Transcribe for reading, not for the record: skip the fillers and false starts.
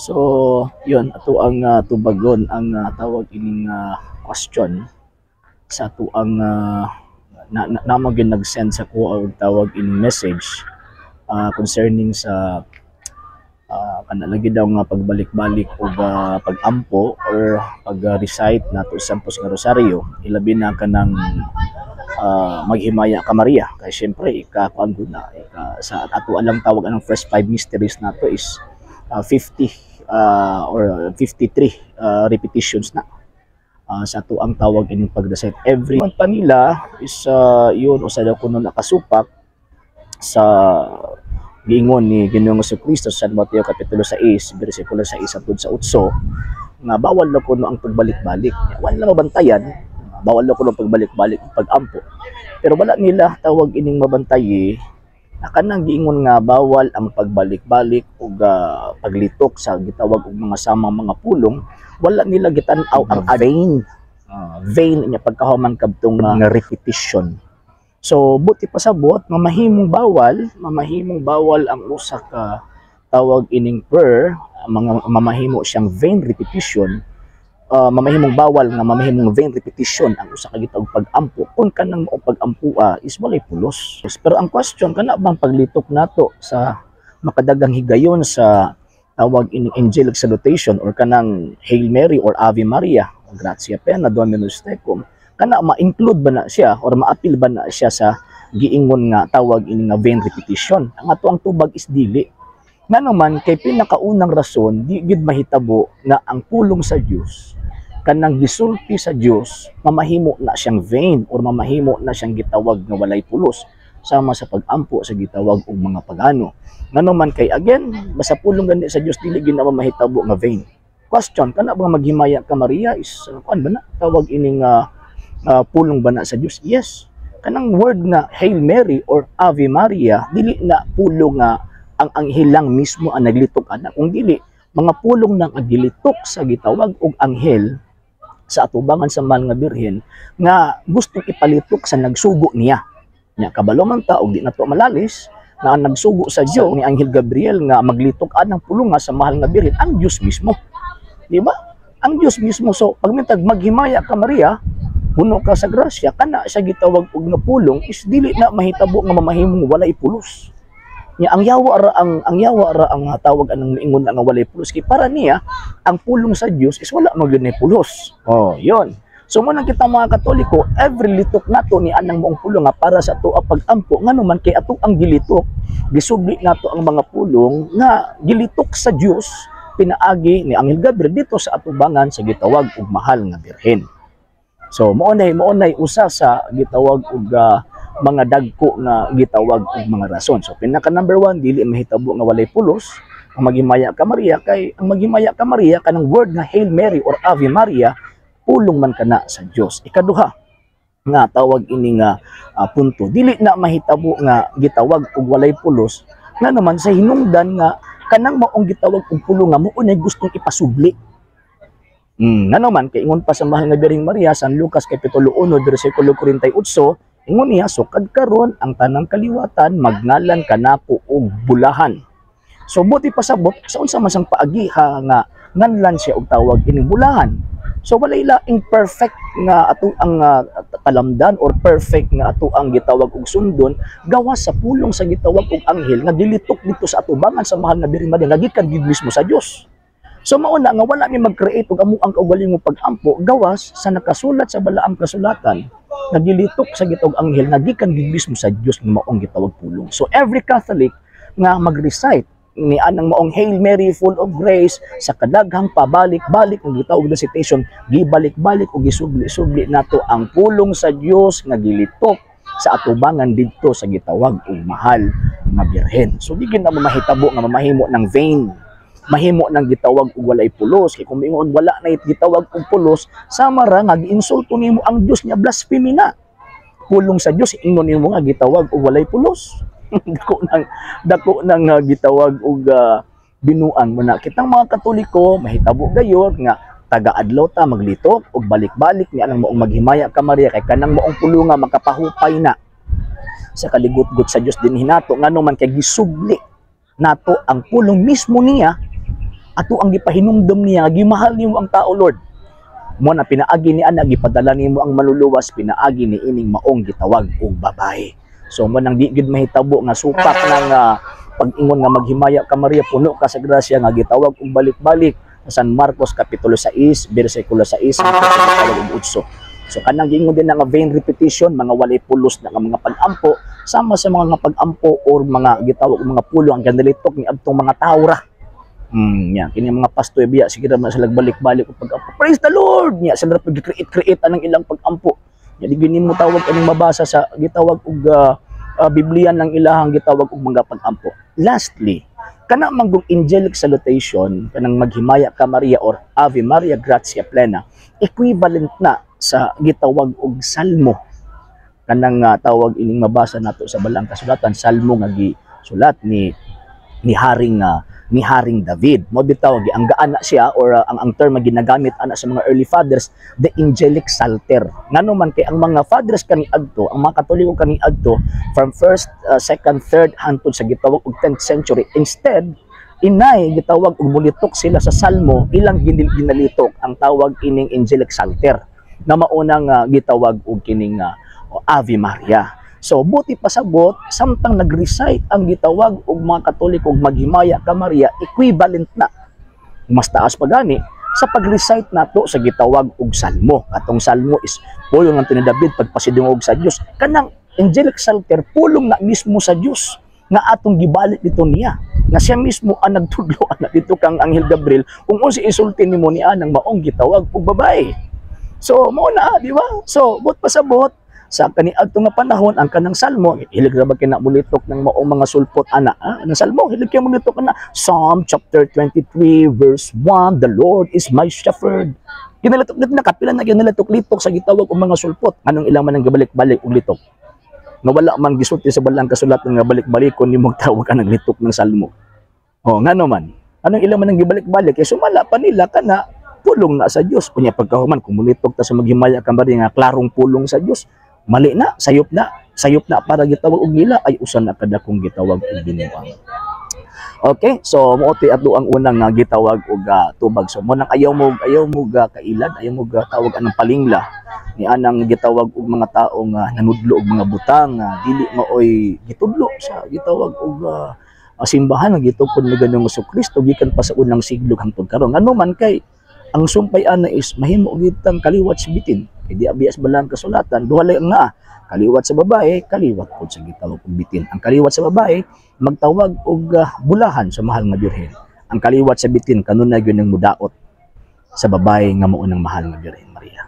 So, yun, ato ang tubagon ang tawag ining question sa ato ang na, na, namo gyud nag-send sa ko og tawag ining message concerning sa kana lagi daw nga pagbalik-balik og pag-ampo or pag-recite nato sa Sampos nga Rosaryo, ilabi na kanang "Maghimaya ka Maria", kay syempre ika kuan gud na ika sa ato alang tawag anang first five mysteries nato is 50 or 53 repetitions na sa ato ang tawag ining pag-recite every month pa nila is yun usa daw kuno nakasupak sa giingon ni Ginoong Kristo sa San Mateo kapitulo 6 bersikulo 6 hangtod sa 8 nga bawal na kuno ang pagbalik-balik. Wala mabantayan, bawal na kuno ang pagbalik-balik, pag-ampo, pero wala nila tawag ining mabantayi na kanang giingon nga bawal ang pagbalik-balik ug paglitok sa gitawag og mga samang mga pulong. Wala nila gitan-aw ang vain vain niya pagkahuman kadtong nga repetition. So buti pasabot mamahimong bawal ang usa ka tawag ining prayer, mga mamahimo siyang vain repetition, mamahimong bawal nga mamahimong vain repetition ang usa ka gitawag pag-ampo kung kanang mao pag-ampua is walay pulos. Pero ang question, kana bang paglitok nato sa makadagang higayon sa tawag ining angelic salutation or kanang Hail Mary or Ave Maria, Gratia plena, Dominus tecum, kana ma-include ba na siya or maapil ba na siya sa giingon nga tawag ini nga vain repetition? Ang ato ang tubag is dili. Ngano man kay pinakaunang rason, di gid mahitabo nga ang pulong sa Dios, kanang gisulti sa Dios, mamahimo na siyang vain or mamahimo na siyang gitawag nga walay pulos sama sa pag-ampo sa gitawag og mga pagano. Ngano man kay again, basta pulong gani sa Dios, dili gid na mahitabo nga vain. Question, kana ba "Maghimaya ka Maria" is kuan ba na tawag ining pulong ba na sa Dios? Yes. Kanang word nga Hail Mary or Ave Maria, dili na pulong nga ang anghel lang mismo ang naglitok ana, kung dili mga pulong nang ang gilitok sa gitawag og anghel sa atubangan sa Mahal nga Birhen nga gustong ipalitok sa nagsugo niya. Nya kabalo man ta og di nato malalis na ang nagsugo sa Dios ni Anghel Gabriel nga maglitok anang pulong nga sa Mahal nga Birhen, ang Dios mismo. Di ba? Ang Dios mismo. So pag mintag "Maghimaya ka Maria, puno ka sa grasya", kana siya gitawag og nga pulong is dili na mahitabo nga mamahimong walay pulos. Nya ang yawa ra ang tawag anang miingon na nga walay pulos kay para niya ang pulong sa Dios is wala man gyud nay pulos. Oh, yon. So mo nang kita mga Katoliko, every litok nato ni anang maong pulong nga para sa ato ang pag-ampo, ngano man kay ato ang gilitok, gisubli nato ang mga pulong nga gilitok sa Dios pinaagi ni Anghel Gabriel dito sa atubangan sa gitawag og Mahal nga Birhen. So mao nay usa sa gitawag og mga dagko nga gitawag og mga rason. So pinaka number one, dili mahitabo nga walay pulos ang "Maghimaya ka Maria" kay ang "Maghimaya ka Maria", kanang word nga Hail Mary or Ave Maria, pulong man kana sa Dios. Ikaduha nga tawag ini nga punto, dili na mahitabo nga gitawag og walay pulos nga naman sa hinungdan nga kanang maong gitawag og pulong nga mao nay gustong ipasubli. Ngano man kay ingon pa sa Mahal nga Birheng Maria, San Lucas kapitulo 1 bersikulo 48, ingon niya, "Sukad karon ang tanang kaliwatan magngalan kanako og bulahan." So buti pasabot sa unsa man sang paagiha nga nganlan siya og tawag ining bulahan. So walay laing perfect nga ato ang talamdan or perfect nga ato ang gitawag og sundon gawas sa pulong sa gitawag og anghel nga gilitok dito sa atubangan sa Mahal nga Birhen Maria nga gikan gid mismo sa Dios. So mao na nga wala mi mag-create og amo ang kaugalingong pag-ampo gawas sa nakasulat sa balaang kasulatan nga gilitok sa gitawag anghel nga gikan gid mismo sa Dios nga maong gitawag pulong. So every Catholic nga mag-recite ni anang maong "Hail Mary, full of grace" sa kadaghang pabalik-balik ng gitawag recitation, gibalik-balik o gisubli-subli nato ang pulong sa Dios nga gilitok sa atubangan didto sa gitawag og Mahal nga Birhen. So di gid na mahitabo nga mamahimo ng vain, mahimo ng gitawag og walay pulos, kay kung miingon wala na gitawag og pulos, sama ra nga giinsulto nimo ang Dios niya, blasphemy na. Pulong sa Dios, ingon nimo nga gitawag og walay pulos. Dako nang gitawag og binuang mo na. Kitang mga Katoliko, mahitabo gayon nga taga-adlaw ta maglitok og balik-balik ni anang maong "Maghimaya ka Maria" kay kanang maong pulong nga makapahupay na sa kaligutgot sa Dios dinhi nato, ngano man kay gisubli nato ang pulong mismo niya. Ato ang gipahinumdom niya, gimahal nimo ang tao, Lord. Mo na pinaagi ni ana, gipadala nimo ang Manluluwas pinaagi ni ining maong gitawag og babae. So mo nang di gid mahitabo nga supak ng pag-ingon nga "Maghimaya ka Maria, puno ka sa grasya" nga gitawag og balik-balik sa San Marcos kapitulo 6 bersikulo 6 hangtod sa gitawag og 8. So kanang giingon din nga vain repetition, mga walay pulos na nga mga pag-ampo, sama sa mga nga pag-ampo or mga gitawag og mga pulong ang ginalitok ni adtong mga tawra. Nya kini mga pastor biya, sige ra man sila balik-balik og pag-ampo. "Praise the Lord." Nya sila pag-create-create anang ilang pag-ampo. Nya di gini mo tawag aning mabasa sa gitawag og Biblia ng ilahang gitawag og mga pag-ampo. Lastly, kana manggong angelic salutation, kanang "Maghimaya ka Maria" or "Ave Maria gratia plena", equivalent na sa gitawag og salmo. Kanang tawag ining mabasa nato sa Balaang Kasulatan, salmo nga gisulat ni Haring David. Mo bitaw gianggaan na siya or ang term nga ginagamit ana sa mga early fathers, the angelic psalter. Ngano man kay ang mga fathers kaniadto, ang mga Katoliko kaniadto from first, second, third hangtod sa gitawag og 10th century, instead inay gitawag og mulitok sila sa salmo, ilang ginalitok ang tawag ining angelic psalter nga maunang gitawag og kining Ave Maria. So buti pasabot, samtang nag-recite ang gitawag og mga Katoliko og "Maghimaya ka Maria", equivalent na, mas taas pa gani sa pag-recite nato sa gitawag og salmo. Atong salmo is pulong ng ni David pagpasidungog sa Dios. Kanang angelic psalter, pulong na mismo sa Dios nga atong gibalik dito niya, nga siya mismo ang nagtudlo ana dito kang Anghel Gabriel kung unsa isulti nimo ni anang maong gitawag og babae. So mao na, di ba? So buot pasabot, sa kaniadto nga panahon, ang kanang salmo, hilig ra ba kina mulitok ng maong mga sulpot ana, ah? Ang salmo, hilig kay mulitok ana, Psalm chapter 23 verse 1, "The Lord is my shepherd." Ginalitok dito na kapila na ginalitok-litok sa gitawag og mga sulpot. Anong ilang man ang gabalik-balik og litok nga wala man gisulti sa Balaang Kasulatan nga balik-balikon nimo tawag ka litok ng salmo? Oh, ngano man? Anong ilang man ang gibalik-balik? Kay sumala pa nila kana pulong na sa Dios. Unya pagkahuman, kung mulitok ta sa "Maghimaya ka Maria" nga klarong pulong sa Dios, mali na, sayop na, sayop na para gitawag og nila ay usa na kadakong gitawag og binuang. Okay, so mo ti ato ang unang nga gitawag og tubag. So mo nang ayaw mo kailad, ayaw mo tawag anang palingla ni anang gitawag og mga tao nga nanudlo og mga butang nga dili maoy gitudlo sa gitawag og simbahan nga gitukod ni Ginoong Kristo gikan pa sa unang siglo hangtod karon. Ngano man kay ang sumpay ana is mahimo gitang kaliwat sa bitin. Kay di abiyas Balaang Kasulatan, duha lang ang naa: kaliwat sa babae, kaliwat pud sa gitawag og bitin. Ang kaliwat sa babae magtawag og bulahan sa Mahal nga Birhen. Ang kaliwat sa bitin kanunay gyud nang mudaot sa babae nga mao ng Mahal nga Birhen Maria.